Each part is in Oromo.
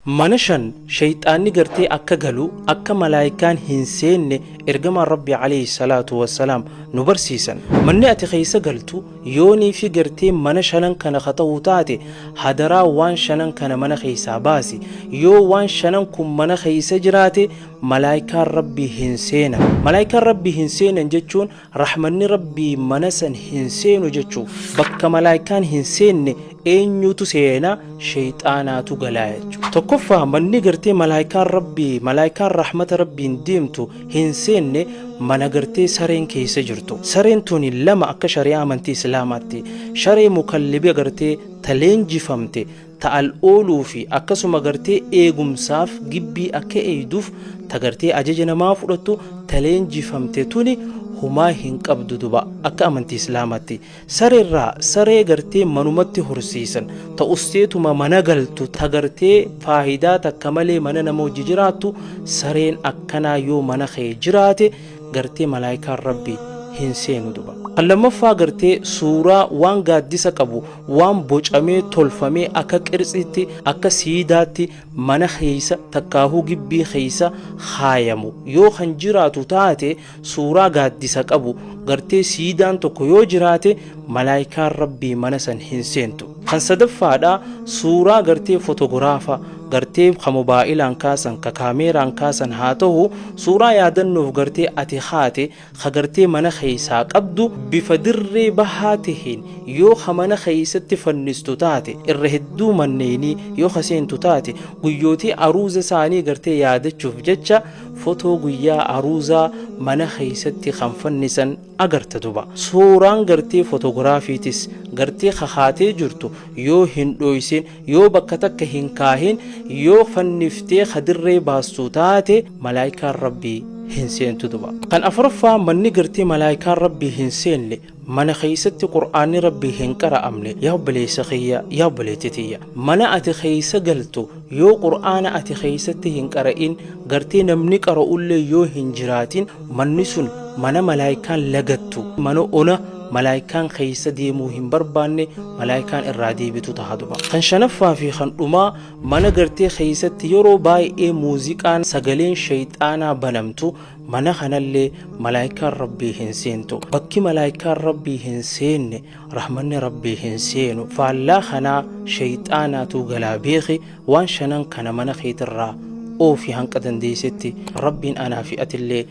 Mana 5 sheyxaanni gartee akka galu akka malaaykaan hin seenne ergamaan Rabbii aleyhi salaatu wassalaam nu barsiisan. Manni ati keessa galtu yooniifi gartee mana shanan kana ka ta'u taate hadaraa waan shanan kana mana keessaa baasi. Yoo waan shanan kun mana keessa jiraate malaaykaan Rabbii hin seenan. Malaaykaan Rabbii hin seenan jechuun Rahmanni Rabbii mana san hin seenu jechuu. Bakka malaaykaan hin seenne eenyutu seena? Sheyxaanaatu galaa jechu. Tokkoffaa manni gartee malaaykaan Rabbii, malaaykaan rahmata Rabbiin deemtu hin seenne mana gartee sareen keessa jirtu. Sareen tuni lama akka shari'aa amantii Islaamaatti. Sharee mukalliba gartee ta leenjifamte ta al ooluu fi akkasuma gartee eegumsaaf gibbii akka eeyduuf ta gartee ajaja namaa fudhattu ta leenjifamte tuni humaa hin qabdu duba akka amantii Islaamaatti. Sareerraa saree gartee manumatti horsiisan ta usteetuma mana galtu ta gartee faayidaa takka malee mana nama wajji jiraattu sareen akkanaa yoo mana kee jiraate gartee malaayikaan Rabbii hin seenu duba. Kan lammaffaa gartee suuraa waan gaaddisa qabu waan bocamee tolfamee akka qirtsiitti akka siidaatti mana keessa takkaahuu gibbii keessa kaayamu yoo kan jiraatu taate suuraa gaaddisa qabu gartee siidaan tokko yoo jiraate malaayikaan Rabbii mana san hin seentu. Kan sadaffaadha suuraa gartee fotogoraafa gartee ka mobaa'ilaan kaasan ka kaameeraan kaasan haa tahu suuraa yaadannoof gartee ati kaate ka gartee mana keessaa qabdu bifa dirree bahaa taheen yoo ka mana keessatti fannistu taate irra hedduu manneenii yoo ka seentu taate guyyootii aruuza isaanii gartee yaadachuuf jecha fotoo guyyaa aruuzaa mana keessatti kan fannisan agarta duba. Suuraan gartee fotogiraafiitis gartee kakaatee jirtu yoo hin dhooysin yoo bakka takka hin kaahin yoo fanniftee ka dirree baastu taate malaayikaan Rabbii hin seentu duba. Kan afuraffaa manni gartee malaayikaan Rabbii hin seenne mana keessatti Qur'aanni Rabbii hin qara'amne. Yaa obboleessa kiyya, yaa obboleetti tiyya, mana ati keessa galtu yoo Qur'aana ati keessatti hin qara'in gartee namni qara'ullee yoo hin jiraatin manni sun mana malaayikaan lagattu, mana ona malaayikaan keessa deemuu hin barbaanne, malaayikaan irraa deebitu taha duba. Kan shanaffaa fi kan dhumaa mana gartee keessatti yeroo baay'ee muuziqaan sagaleen sheyxaanaa banamtu mana kanallee malaayikaan Rabbii hin seentu. Bakki malaayikaan Rabbii hin seenne rahmanni Rabbii hin seenu. Faallaa kanaa sheyxaanaatu galaa beeki. Waan shanan kana mana keetirraa oofi hanqa dandeessetti. Rabbiin anaa fi atillee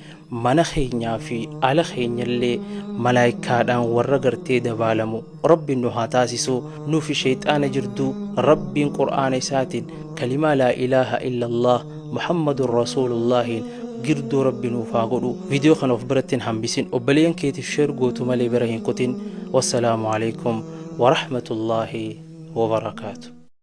mana keenyaa fi ala keenyallee malaayikaadhaan warra gartee dabaalamu Rabbiin nu haa taasisu. Nuu fi sheyxaana jirduu Rabbiin Qur'aana isaatiin kalimaa laa ilaaha illallah Muhammadun rasuulullaahiin girduu Rabbi nuuf haa godhu. Viidiyoo kana of biratti hin hambisin, obboleeyyan keetiif share gootu malee bira hin kutin. Wassalaamu alaikum warahmatullaahi wabarakaatu.